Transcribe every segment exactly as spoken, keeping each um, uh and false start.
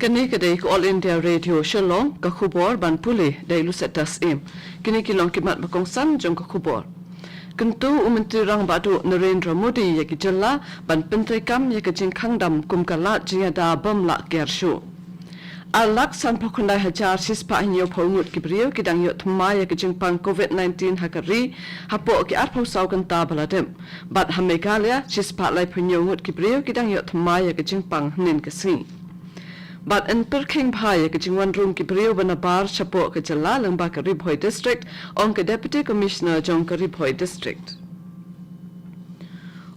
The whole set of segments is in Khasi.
Kane ka dei ka All India Radio Shillong, ka khubor ban pule da i Lucetta Syiem. Kine ki long ki mat ba kongsan jong ka khubor. Kyntu u Myntri Rangbah Duh Narendra Modi ïa ki jylla ban pyntreikam ïa ka jingkhang dam kum ka lad jingïada bym lah kiar shuh. Ar lak sanphew khyndai hajar shispah hynñiewphew ngut ki briew ki dang ïoh thymmai ïa ka jingpang covid nineteen ha ka ri hapoh ki arphew saw kynta ba la dep. Bad ha Meghalaya, shispah laiphew hynñiew ngut ki briew ki dang ïoh thymmai ïa ka jingpang hynnin ka sngi. Bad yn pyrkhing bha ïa ka jingwan rung ki briew ba nabar shapoh ka jylla lyngba ka Ri Bhoi District, ong ka Deputy Commissioner jong ka Ri Bhoi District.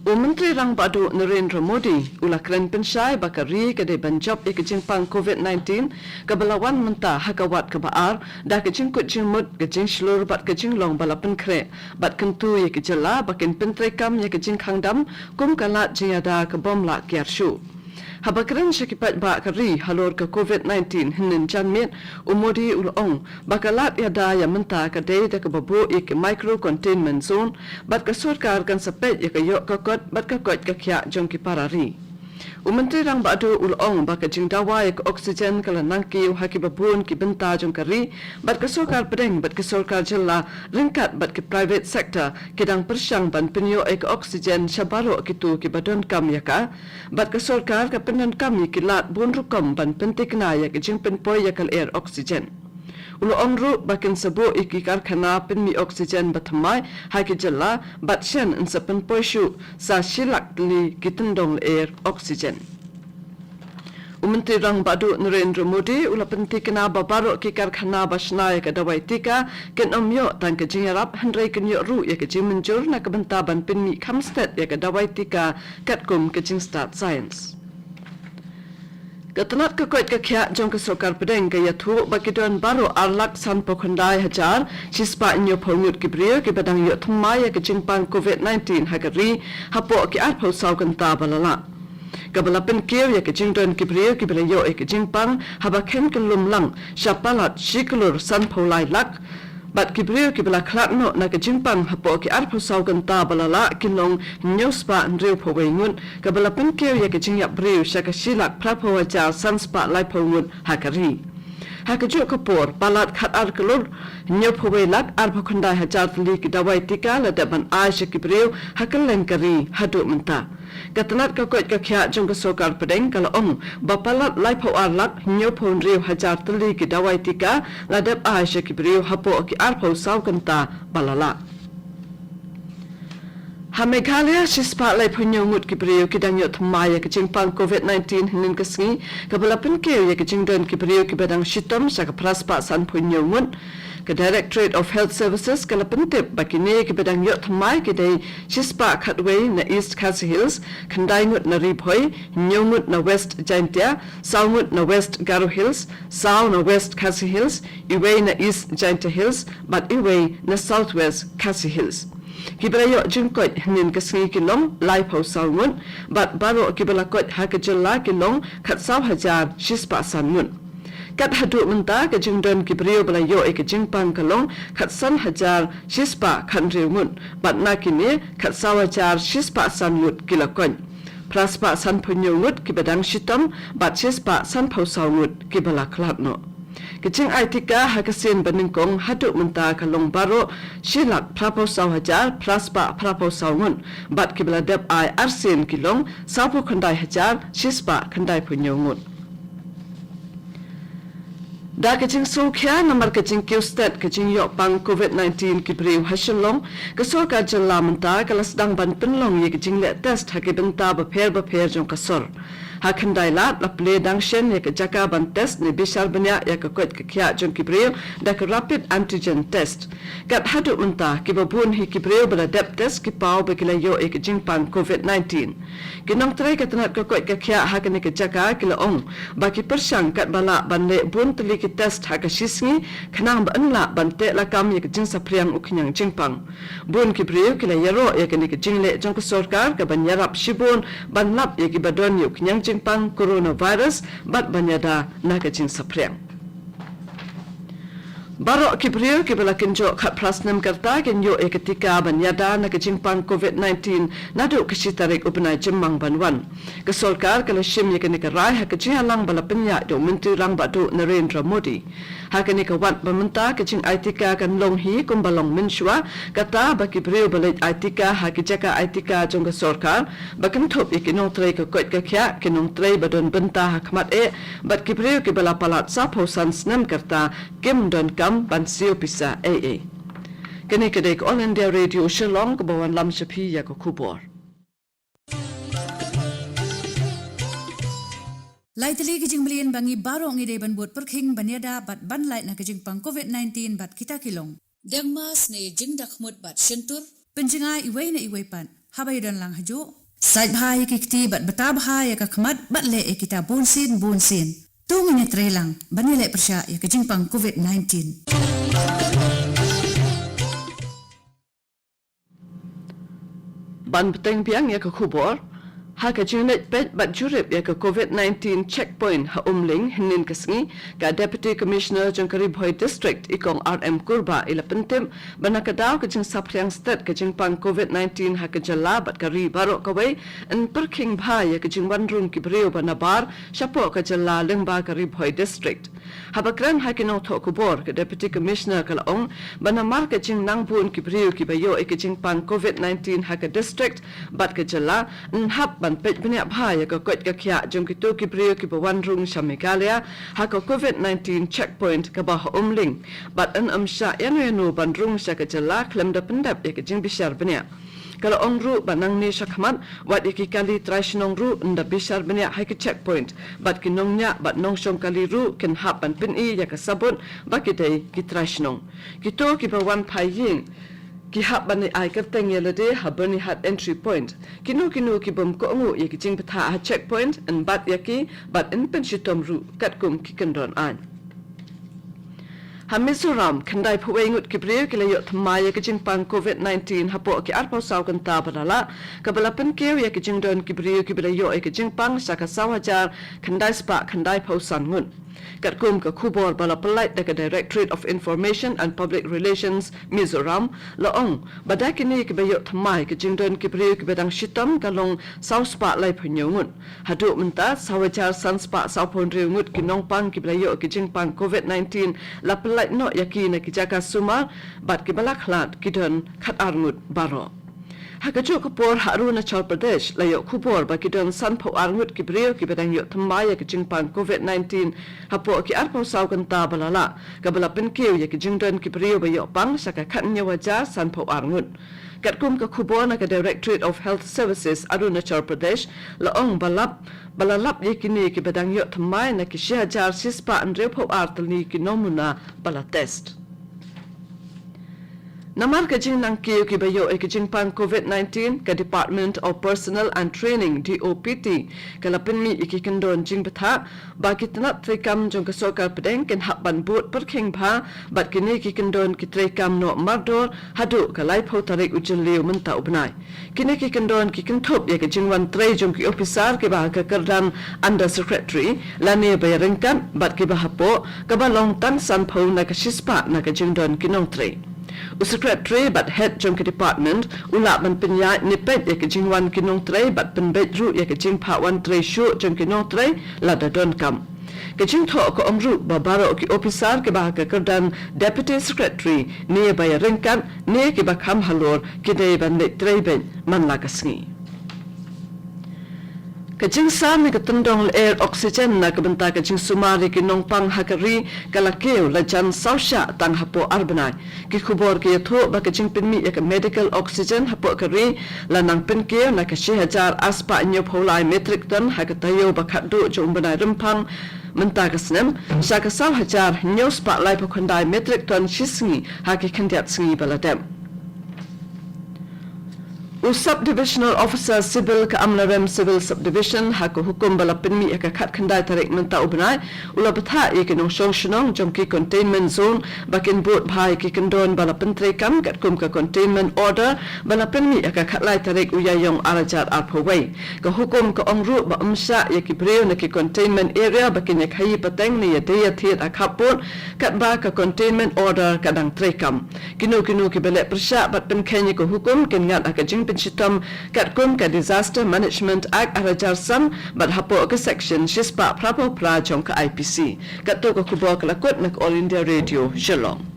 U Myntri Rangbah Duh Narendra Modi u la kren pynshai ba ka ri ka dei ban jop ïa ka jingpang covid nineteen kaba la wan mynta ha ka wat kaba ar, da ka jingkut jingmut, ka jingshlur bad ka jinglong ba la pynkhreh, bad kyntu ïa ki jylla ba kin pyntreikam ïa ka jingkhang dam kum ka lad jingïada ka bym lah kiar shuh. Haba kren sha ki paidbah ka ri halor ka covid nineteen hynnin janmiet, u Modi u la ong ba ka lad ïada ïa mynta ka dei da kaba buh ïa ki micro containment zone, bad ka sorkar kan sa peit ïa ka ïoh ka kot bad ka koit ka khiah jong ki para ri. U Myntri Rangbah Duh u la ong ba ka jingdawa ïa ka oxygen ka la nang kiew ha kiba bun ki bynta jong ka ri, bad ka sorkar pdeng bad ka sorkar jylla ryngkat bad ki private sector ki dang pyrshang ban pynïoh ïa ka oxygen sha baroh kito kiba donkam ïa ka. Bad ka sorkar ka pyndonkam ïa ki lad bun rukom ban pynthikna ïa ka jingpynpoi ïa ka lyer oxygen. U la ong ruh ba kin sa buh ïa ki karkhana pynmih oxygen ba thymmai ha ki jylla, bad shen yn sa pynpoi shuh sa shi lak tylli ki tyndong lyer oxygen. U Myntri Rangbah Duh Narendra Modi u la pynthikna ba baroh ki karkhana ba shna ïa ka dawai tika kin ym ïoh tang ka jingïarap, hynrei kin ïoh ruh ïa ka jingmynjur na ka bynta ban pynmih kham stet ïa ka dawai tika katkum ka jingstad science. Ka tnat ka koit ka khiah jong ka sorkar pdeng ka ïathuh ba ki don baroh ar lak sanphew khyndai hajar shispah hynñiewphew ngut ki briew kiba dang ïoh thymmai ïa ka jingpang covid nineteen ha ka ri hapoh ki arphew saw kynta ba la lah. Kaba la pynkiew ïa ka jingdon ki briew kiba la ïoh ïa ka jingpang haba khein kyllum lang sha palat shi klur sanphew lai lak. Bad ki briew kiba la khlad noh na ka jingpang hapoh ki arphew saw kynta ba la lah ki long hynñiew spah hynriewphew wei ngut, kaba la pynkiew ïa ka jingïap briew sha ka shi lak phraphew hajar san spah laiphew ngut ha ka ri. Ha kajuh ka por, palat khat ar klur hynñiewphew wei lak arphew khyndai hajar tylli ki dawai tika la dep ban ai sha ki briew ha kylleng ka ri haduh mynta. Ka tnat ka koit ka khiah jong ka sorkar pdeng ka la ong ba palat laiphew ar lak hynñiewphew hynriew hajar tylli ki dawai tika la dep ai sha ki briew hapoh ki arphew saw kynta ba la lah. Ha Meghalaya, shispah laiphew hynñiew ngut ki briew ki dang ïoh thymmai ïa ka jingpang covid nineteen hynnin ka sngi, kaba la pynkiew ïa ka jingdon ki briew kiba dang shitom sha ka phraspah sanphew hynñiew ngut. Ka Directorate of Health Services ka la pyntip ba kine kiba dang ïoh thymmai ki dei shispah khatwei na East Khasi Hills, khyndai ngut na Ri Bhoi, hynñiew ngut na West Jaintia, saw ngut na West Garo Hills, saw na West Khasi Hills, iwei na East Jaintia Hills, bad iwei na South West Khasi Hills. Kiba la ïoh jingkoit hynnin ka sngi ki long laiphew saw ngut, bad baroh kiba la koit ha ka jylla ki long khatsaw hajar shispah san ngut. Kat haduh mynta, ka jingdon ki briew ba la ïoh ïa ka jingpang ka long khatsan hajar shispah khathynriew ngut, bad na kine khatsaw hajar shispah san ngut ki la koit. Phraspah sanphew hynñiew ngut kiba dang shitom, bad shispah sanphew saw ngut kiba la khlad noh. Ka jingai tika ha ka sien ba nyngkong haduh mynta ka long baroh shi lak phraphew saw hajar phraspah phraphew saw ngut, bad kiba la dep ai arsien ki long sawphew khyndai hajar shispah khyndaiphew hynñiew ngut. Da ka jingsngewkhia namar ka jingkiew stet ka jingïoh pang covid nineteen ki briew ha Shillong, ka sorkar jylla mynta ka la sdang ban pynlong ïa ka jingleh test ha ki bynta bapher bapher jong ka sor. Ha Khyndailad la plie dang shen ïa ka jaka ban test ne bishar bniah ïa ka koit ka khiah jong ki briew da ka rapid antigen test. Kat haduh mynta, kiba bun hi ki briew ba la dep test ki paw ba ki la ïoh ïa ka jingpang covid nineteen. Ki nongtrei ka tnat ka koit ka khiah ha kane ka jaka ki la ong ba ki pyrshang katba lah ban leh bun tylli ki test ha ka shi sngi, khnang ba yn lah ban teh lakam ïa ka jingsaphriang u khñiang jingpang. Bun ki briew ki la ïaroh ïa kane ka jingleh jong ka sorkar kaban ïarap shibun ban lap ïa kiba don ïa u khñiang jingpang coronavirus bad ban ïada na ka jingsaphriang. Baroh ki briew kiba la kynjoh khatphra snem ka rta kin ïoh ïa ka tika ban ïada na ka jingpang COVID nineteen naduh ka shi tarik u bnai Jymmang ban wan. Ka sorkar ka la shim ïa kane ka rai ha ka jingïalang ba la pynïaid da u Myntri Rangbah Duh Narendra Modi. Ha kane ka wad ba mynta ka jingai tika kan long hi kumba long mynshuwa, kata ba ki briew ba leit ai tika ha ki jaka ai tika jong ka sorkar, ba kynthup ïa ki nongtrei ka koit ka khiah, ki nongtrei ba don bynta ha khmat eh, bad ki briew kiba la palat sawphew san snem ka rta, kim donkam ban siew pisa ei ei. Kane ka dei ka All India Radio Shillong kaba wanlam sha phi ïa ka khubor. Lai tylli ki jingmlien ba ngi baroh ngi dei ban bud pyrkhing ban ïada bad ban lait na ka jingpang COVID nineteen bad kita ki long: dengmas ne jingdakhmut bad shyntur, pynjngai iwei na iwei pat haba ïadon lang hajuh, sait bha ïa ki kti bad bata bha ïa ka khmat bad leh ïa kita bunsien bunsien. To ngin ïatreilang ban ïaleh pyrshah ïa ka jingpang COVID nineteen. Ban bteng biang ïa ka khubor, ha ka jingleit peit bad jurip ïa ka COVID nineteen checkpoint ha Umling hynnin ka sngi, ka Deputy Commissioner jong ka Ri Bhoi District, i Kong R M Kurbah, i la pyntip ba na ka daw ka jingsaphriang stet ka jingpang COVID nineteen ha ka jylla bad ka ri baroh kawei, yn pyrkhing bha ïa ka jingwan rung ki briew ba nabar shapoh ka jylla lyngba ka Ri Bhoi District. Haba kren ha ki nongthoh khubor, ka Deputy Commissioner ka la ong ba namar ka jingnang bun ki briew kiba ïoh ïa ka jingpang COVID nineteen ha ka district bad ka jylla, yn hap ban peit bniah bha ïa ka koit ka khiah jong kito ki briew kiba wan rung sha Meghalaya ha ka COVID nineteen checkpoint kaba ha Umling, bad yn ym shah ïano ïano ban rung sha ka jylla khlem da pyndep ïa ka jingbishar bniah. Ka la ong ruh ba nangne shakhmat, wat ïa ki kali trai shnong ruh yn da bishar bniah ha ki checkpoint, bad ki nongñiah bad nongshong kali ruh kin hap ban pyni ïa ka sabut ba ki dei ki trai shnong. Kito kiba wan phai ïing ki hap ban ai kyrteng ïa lade ha Byrnihat entry point. Kino kino ki bym kohnguh ïa ki jingbthah ha checkpoint, yn bat ïa ki bad yn pynshitom ruh katkum ki kyndon aiñ. Ha Mizoram, khyndaiphew wei ngut ki briew ki la ïoh thymmai ïa ka jingpang COVID nineteen hapoh ki arphew saw kynta ba la lah, kaba la pynkiew ïa ka jingdon ki briew kiba la ïoh ïa ka jingpang sha ka saw hajar khyndai spah khyndaiphew san ngut. Katkum ka khubor ba la pyllait da ka Directorate of Information and Public Relations Mizoram, la ong ba da kine kiba ïoh thymmai, ka jingdon ki briew kiba dang shitom ka long saw spah laiphew hynñiew ngut. Haduh mynta, saw hajar san spah sawphew hynriew ngut ki nongpang kiba la ïoh ki jingpang COVID nineteen la pyllait noh ïa ki na ki jaka sumar, bad kiba la khlad ki don khatar ngut baroh. Ha kajuh ka por ha Arunachal Pradesh, la ïoh khubor ba ki don sanphew ar ngut ki briew kiba dang ïoh thymmai ïa ki jingpang COVID nineteen hapoh ki arphew saw kynta ba la lah, kaba la pynkiew ïa ki jingdon ki briew ba ïoh pang sha ka khathynñiew hajar sanphew ar ngut. Katkum ka khubor na ka Directorate of Health Services Arunachal Pradesh, la ong ba lap, ba la lap ïa kine kiba dang ïoh thymmai na ki shi hajar shispah hynriewphew ar tylli ki nomuna ba la test. Namar ka jingnang kiew kiba ïoh ïa ka jingpang COVID nineteen, ka Department of Personnel and Training, D O P T, ka la pynmih ïa ki kyndon jingbthah ba ki tnat treikam jong ka sorkar pdeng kin hap ban bud pyrkhing bha bad kine ki kyndon ki treikam noh mardor haduh ka laiphew tarik u Jylliew mynta u bnai. Kine ki kyndon ki kynthup ïa ka jingwan trei jong ki ophisar kiba ha ka kyrdan Under Secretary lane ba ïaryngkat bad kiba hapoh, kaba long tang sanphew na ka shispah na ka jingdon ki nongtrei. U Secretary bad Head jong ka department u lah ban pynïaid ne peit ïa ka jingwan ki nongtrei bad pynbeit ruh ïa ka jingphah wan trei shuh jong ki nongtrei lada donkam. Ka jingthoh ka ong ruh ba baroh ki ophisar kiba ha ka kyrdan Deputy Secretary ne ba ïaryngkat ne kiba kham halor ki dei ban leit trei beit man la ka sngi. Ka jingsar ne ka tyndong lyer oxygen na ka bynta ka jingsumar ïa ki nongpang ha ka ri ka la kiew la jan saw shah tang hapoh ar bnai. Ki khubor ki ïathuh ba ka jingpynmih ïa ka medical oxygen hapoh ka ri la nang pynkiew na ka shi hajar ar spah hynñiewphew lai metric ton ha ka taïew ba khatduh jong u bnai Rymphang mynta ka snem sha ka saw hajar hynñiew spah laiphew khyndai metric ton shi sngi ha ki khyndiat sngi ba la dep. U Sub Divisional Officer Civil ka Amlarem Civil Subdivision, ha ka hukum ba la pynmih ha ka khatkhyndai tarik mynta u bnai, u la bthah ïa ki nongshong shnong jong ki containment zone ba kin bud bha ïa ki kyndon ba la pyntreikam katkum ka containment order ba la pynmih ha ka khatlai tarik u Ïaïong arhajar arphew wei. Ka hukum ka ong ruh ba ym shah ïa ki briew na ki containment area ba kin ïa khaïi pateng ne ïadei ïathied ha khappud katba ka containment order ka dang treikam. Kino kino kiba leh pyrshah bad pynkheiñ ïa ka hukum kin ngat ha ka jingpynshitom katkum ka Disaster Management Act arhajar san bad hapoh ka section shispah phraphew phra jong ka I P C. Katto ka khubor ka la kut na ka All India Radio Shillong.